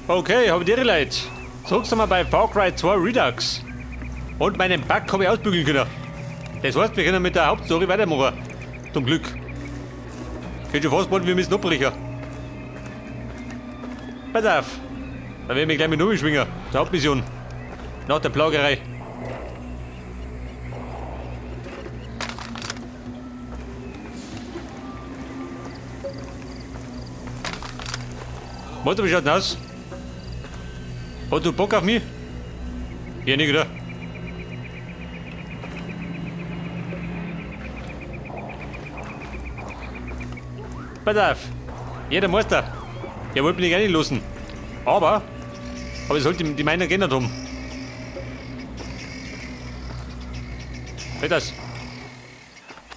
Okay, hab die Leute. Zurück sind wir bei Far Cry 2 Redux. Und meinen Bug habe ich ausbügeln können. Das heißt, wir können mit der Hauptstory weitermachen. Zum Glück. Geht schon fast bald, wir müssen abbrechen. Pass auf. Da werden wir gleich mit schwingen. Zur Hauptmission. Nach der Plagerei. Warte, wie schaut denn aus? Hast du Bock auf mich? Ja, nicht, oder? Pass auf! Jeder Meister! Der wollte mich nicht reinlassen. Aber ich sollte die Meinung geändert haben. Das.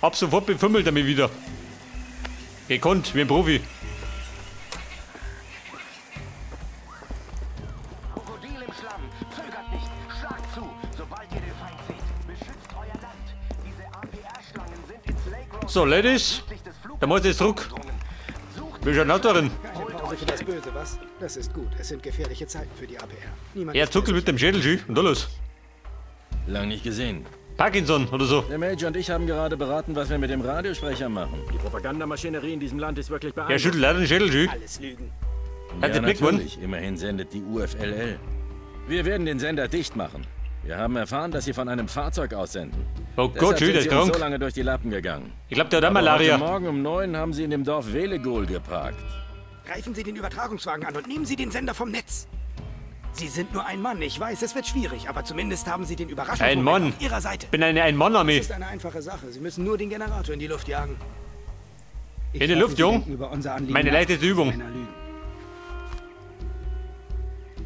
Ab sofort befummelt er mich wieder. Gekonnt, wie ein Profi. Krokodil im Schlamm. Zögert nicht. Schlagt zu, sobald ihr den Feind seht. Beschützt euer Land. Diese APR-Schlangen sind ins Lake Rose So, Ladies, südlich des da muss ich jetzt zurück. gedrungen. Sucht Wie schaut denn darin? Keine Pause für das Böse, was? Das ist gut. Es sind gefährliche Zeiten für die APR. Niemand Er ist zuckelt mit dem Schädel, schön. Und da los. Lang nicht gesehen. Parkinson oder so. Der Major und ich haben gerade beraten, was wir mit dem Radiosprecher machen. Die Propagandamaschinerie in diesem Land ist wirklich Er beeindruckend. schüttelt leider den Schädel, schön. Alles Lügen. Hat Ja, der Blick gewonnen? natürlich. Immerhin sendet die UFLL. Wir werden den Sender dicht machen. Wir haben erfahren, dass sie von einem Fahrzeug aussenden. Oh Gott, Deshalb schön, der sind ist sie uns krank. so lange durch die Lappen gegangen. Ich glaube, der hat auch Aber Malaria. heute Morgen um 9 haben sie in dem Dorf Velegol geparkt. Greifen Sie den Übertragungswagen an und nehmen Sie den Sender vom Netz. Sie sind nur ein Mann. Ich weiß, es wird schwierig, aber zumindest haben Sie den Überraschungsmoment Ein Mann. auf Ihrer Seite. Bin eine Ein-Mann-Armee. Das ist eine einfache Sache. Sie müssen nur den Generator in die Luft jagen. Ich In die hoffe, Luft, Sie Jung. denken über unser Anliegen Meine nach. leichteste Übung. Männer lügen.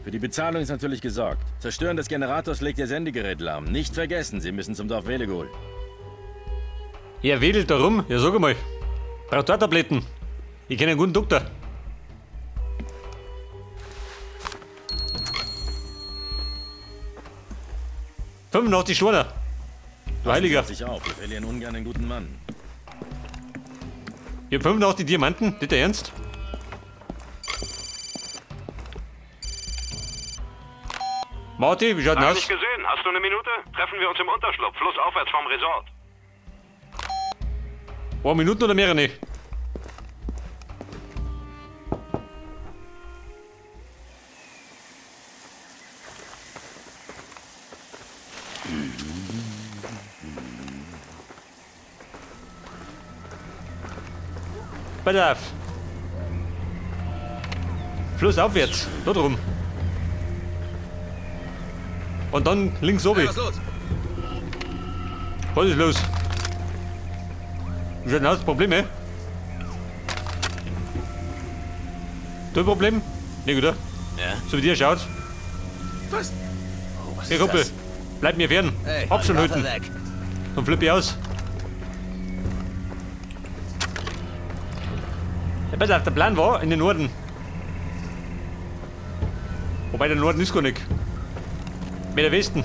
Für die Bezahlung ist natürlich gesorgt. Zerstören des Generators legt ihr Sendegerät lahm. Nicht vergessen, sie müssen zum Dorf Velegol. Er wedelt da rum. Ja, sag einmal. Braucht auch Tabletten. Ich kenne einen guten Doktor. ...85 Steine. Du Heiliger. Passen Sie auf sich auf, wir verlieren ungern einen guten Mann. Ich hab 85 Diamanten. Nicht der Ernst? Marty, wie schaut denn Lange aus? nicht gesehen. Hast du eine Minute? Treffen wir uns im Unterschlupf, flussaufwärts vom Resort. Ein Minuten oder mehrere? Pass auf. Flussaufwärts, da drum. Und dann links oben. Was ist los? Was ist los? Wie schaut denn aus? Probleme? Du ein Problem? Nee, oder? Ja? So wie dir schaut. Was? Oh, was Hey ist Kumpel, das? bleib mir fern. Hey, Abstand Waffe halten. weg. Dann flipp ich aus. Ja, pass auf, der Plan war in den Norden. Wobei der Norden ist gar nicht. Mehr der Westen.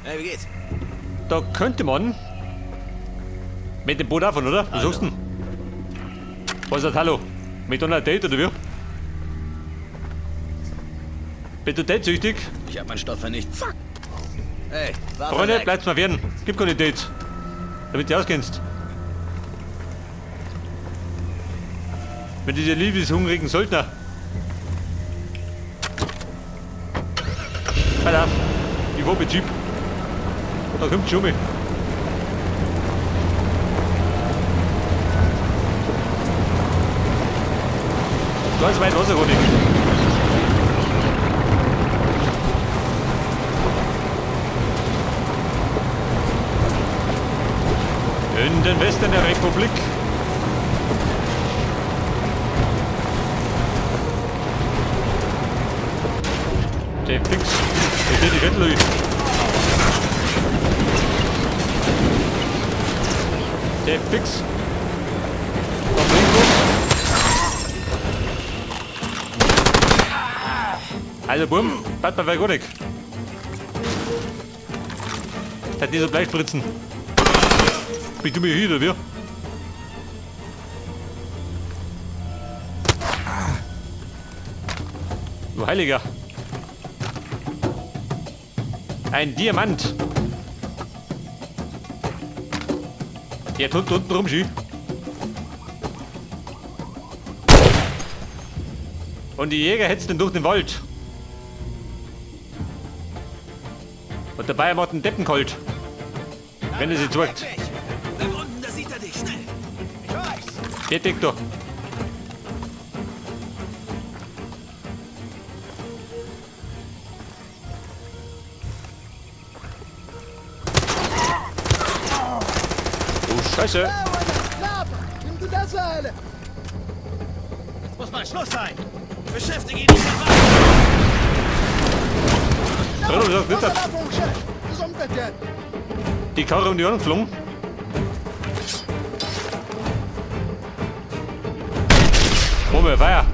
Hey, wie geht's? Da könnte man mit dem Boot davon, oder? Was sagst du denn? Was ist das? Hallo? Mit einer Date oder wie? Bist du datesüchtig? Ich hab meinen Stoff vernichtet. Fuck! Hey, Waffe Freunde, weg. bleibt mal fern. Gibt keine Dates. Damit du auskennst. Mit dieser liebeshungrigen Söldner. Pass auf. Ich fahr mit Jeep. Da kommt schon mal. Ganz weit raus, gar nicht. In den Westen der Republik. Der Fix. Der steht die Schädel. Der Fix. Da bringt was. Also bumm, bald mal gar nicht. Das die so Bleispritzen. Bist du mir hier, oder wie? Du Heiliger. Ein Diamant. Der tut unten rum, schü. Und die Jäger hetzten durch den Wald. Und dabei macht einen Deppen kalt. Wenn er sie zeigt. Bleib unten, da sieht er dich. Schnell. Ich weiß. Der deckt doch. Oh Scheiße. Jetzt muss mal Schluss sein. Beschäftige ihn nicht mehr weiter. Die Karre um die Ohren geflogen. Wumme, Feier.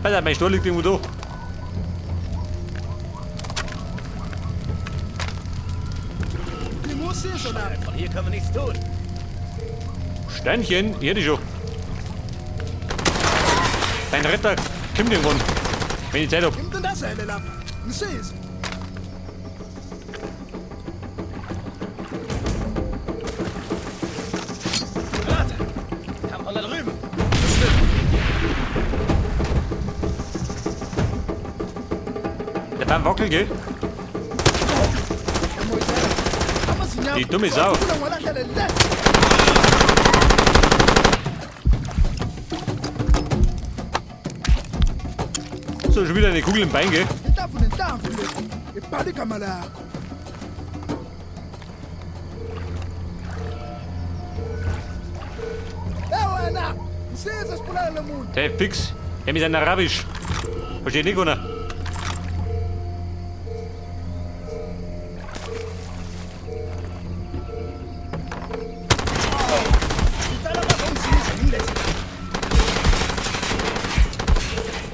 Alter, mein Stuhl liegt irgendwo da. Von hier können wir nichts tun. Steinchen, hier die schon. Dein Retter kommt irgendwann, wenn ich Zeit hab. Warte. Kam von da drüben. Der beim Wackel, gell? Die dumme Sau. So, schon wieder eine Kugel im Bein, gell? Der fix. Der ist ein Arabisch. Versteht nicht, oder?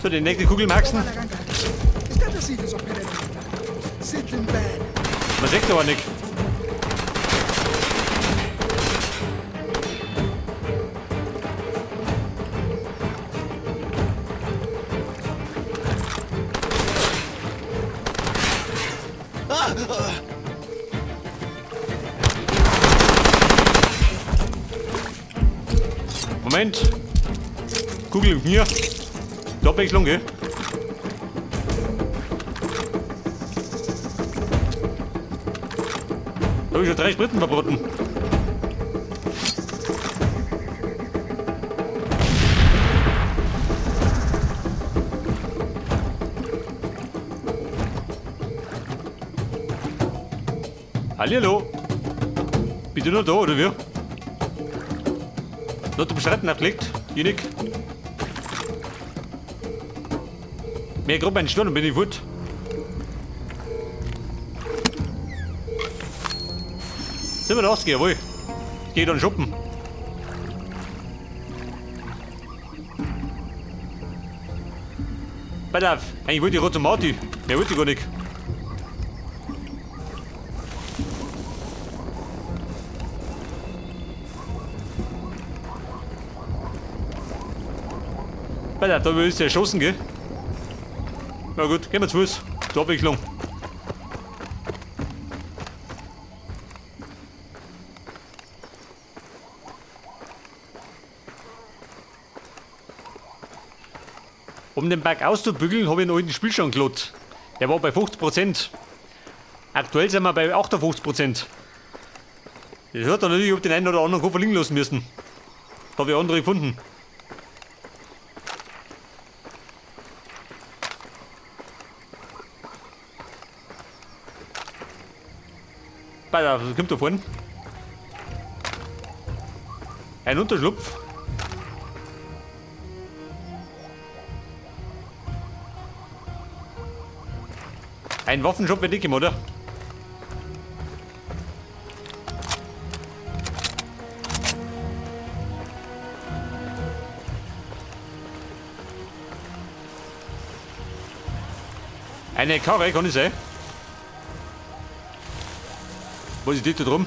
So, die nächste Kugel maxen. Man sieht aber nicht. Moment. Kugel im Knie. Die Abwechslung, gell? Da hab ich schon 3 Spritten verbraten. Hallihallo. Bist du noch da, oder wie? Noch zum Schreiten aufgelegt, Janik. Mir gerade meinen Stuhl und bin ich fort. Sind wir da rausgegangen, jawohl. Geh dann shoppen. Pass auf, eigentlich wollte ich gerade zum Marty. Mehr wollte ich gar nicht. Pass auf, da willst du erschossen, gell? Na gut, gehen wir zu Fuß. Zur Abwechslung. Um den Bug auszubügeln, habe ich einen alten Spielstand geladen. Der war bei 50%. Aktuell sind wir bei 58%. Das hat dann natürlich, ob den einen oder anderen Koffer liegen lassen müssen. Da habe ich andere gefunden. Pass auf, was kommt da vorne? Ein Unterschlupf. Ein Waffenshop wird nicht, oder? Eine Karre, kann ich sein? Was ist das da drum?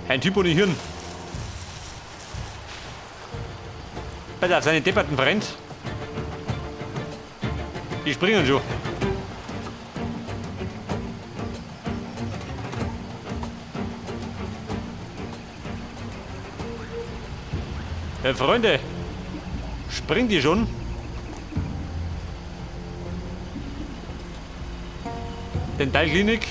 Ein Typ ohne Hirn. Pass auf, seine depperten Freund. Die springen schon. Ja, Freunde, springt ihr schon? Dentalklinik.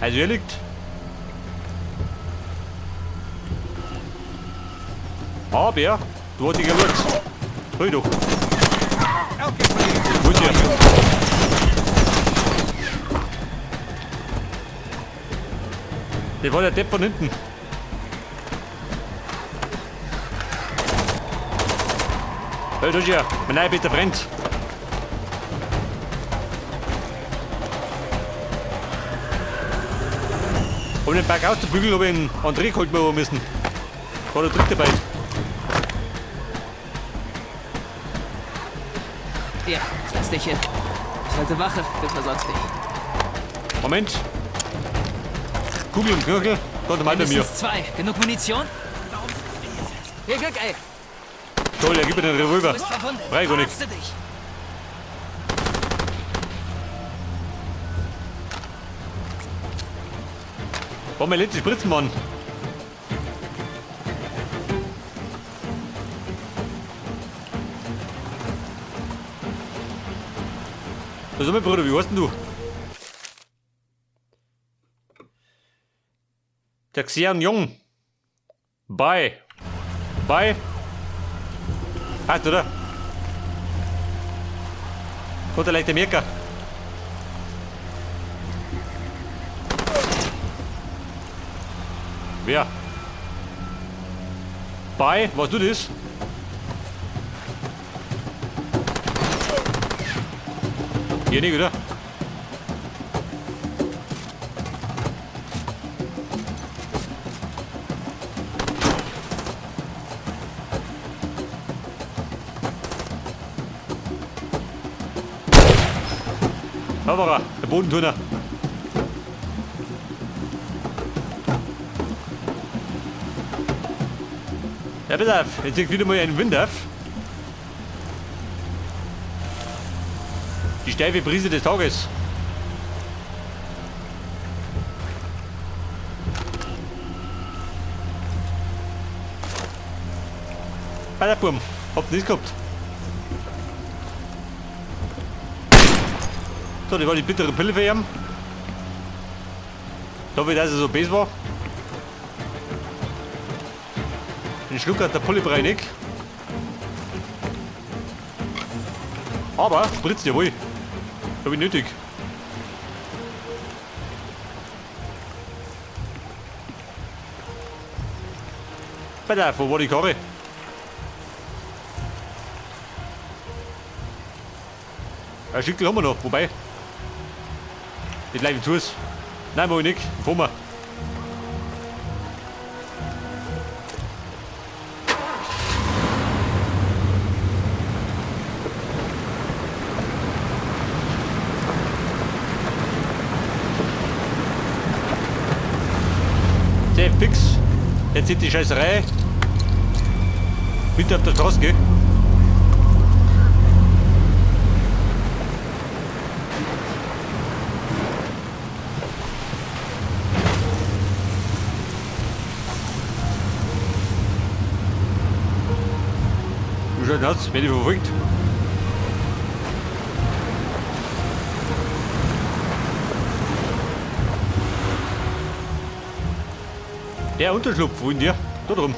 Also hier liegt. Aber du hast dich geschaut. Hol doch. Wo ist der? Das war der Depp von hinten. Hey, du hier, mein neuer bester Freund. Um den Berg auszubügeln, habe ich einen André geholt müssen. War der dritte dabei. Ja, setz dich hin. Ich halte Wache, du versorgst dich. Moment. Kugel und Knöchel, kommt mal bei mir. Zwei. Genug Munition? Hier, Glück, ey. Toll, er gibt mir den Revolver. Du bist verwundet. Freigonig. War meine letzte Spritzen, Mann. Was ist mein Bruder, wie heißt denn du? Der Xian Jung. Bye. Bye. Passt, oder? Kommt der leichte Merker. Wer? Bye, was du das? Hier nicht, oder? Da war er, der Bodenturner. Ja, pass auf, jetzt liegt wieder mal ein Wind auf. Die steife Brise des Tages. Bei der Burm, habt ihr nichts gehabt. So, das war die bittere Pille für ihn. Dafür, dass er so böse war. Den Schluck hat der Pulle nicht. Aber spritzt jawohl. Hab ich nötig. Pass auf, wo war die Karre? Ein Schickel haben wir noch, wobei. Die gleichen Tours. Nein, mach ich nicht. Fahren wir. Sehr fix. Jetzt sind die Scheißerei. Mitten auf der Straße, gell? Wie schaut das aus? Werde ich verfolgt? Der Unterschlupf, wohin der? Da drum.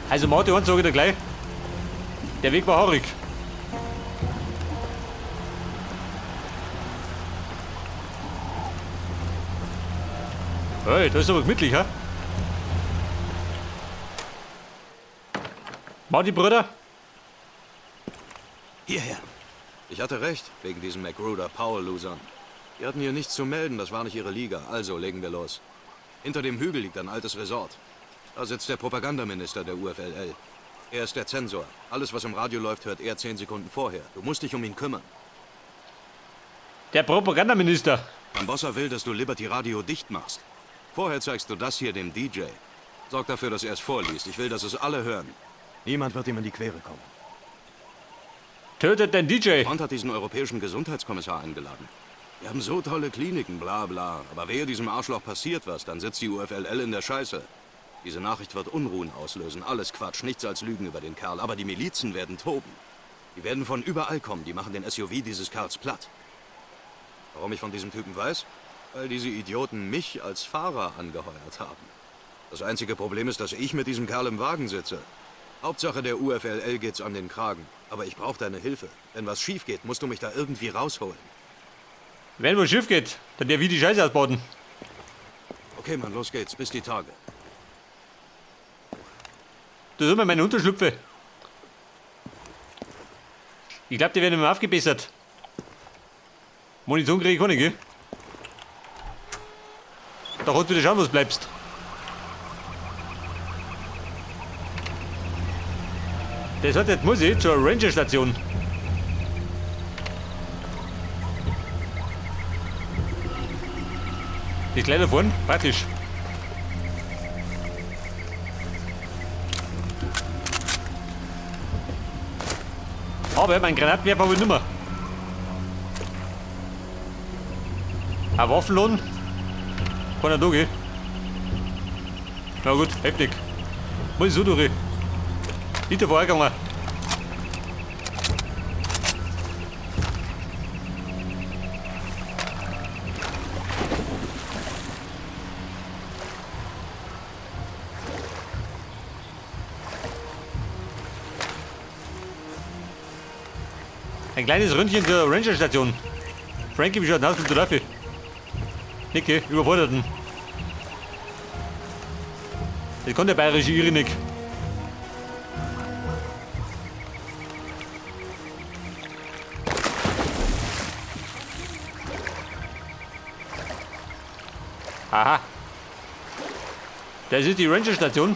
Also Martin, eins sage ich dir gleich. Der Weg war haarig. Hey, das ist aber gemütlich, hä? Marty, Bruder. Hierher. Ich hatte recht, wegen diesen McGruder-Powell-Losern. Die hatten hier nichts zu melden, das war nicht ihre Liga. Also legen wir los. Hinter dem Hügel liegt ein altes Resort. Da sitzt der Propagandaminister der UFLL. Er ist der Zensor. Alles, was im Radio läuft, hört er 10 Sekunden vorher. Du musst dich um ihn kümmern. Der Propagandaminister. Bambossa will, dass du Liberty Radio dicht machst. Vorher zeigst du das hier dem DJ. Sorg dafür, dass er es vorliest. Ich will, dass es alle hören. Niemand wird ihm in die Quere kommen. Tötet den DJ. Front hat diesen europäischen Gesundheitskommissar eingeladen. Wir haben so tolle Kliniken, bla bla. Aber wehe, diesem Arschloch passiert was, dann sitzt die UFLL in der Scheiße. Diese Nachricht wird Unruhen auslösen. Alles Quatsch, nichts als Lügen über den Kerl. Aber die Milizen werden toben. Die werden von überall kommen. Die machen den SUV dieses Kerls platt. Warum ich von diesem Typen weiß? Weil diese Idioten mich als Fahrer angeheuert haben. Das einzige Problem ist, dass ich mit diesem Kerl im Wagen sitze. Hauptsache der UFLL geht's an den Kragen. Aber ich brauche deine Hilfe. Wenn was schief geht, musst du mich da irgendwie rausholen. Wenn was schief geht, dann der wie die Scheiße ausbaden. Okay, Mann, los geht's. Bis die Tage. Das ist immer meine Unterschlüpfe. Ich glaube, die werden immer aufgebessert. Munition kriege ich keine, gell? Da kannst du wieder schauen, was bleibst. Das hat jetzt muss ich zur Ranger-Station. Die kleine vorne, praktisch. Aber mein Granatenwerfer habe ich nicht mehr. Ein Waffenlohn? Kann er da gehen. Na gut, heftig. Muss ich so durch. Nicht davor gegangen. Ein kleines Ründchen zur Ranger-Station. Frankie, wie schaut denn aus mit der Waffe? Nicke, überforderten. Das kann der bayerische Iri nicht. Aha. Das ist die Ranger-Station.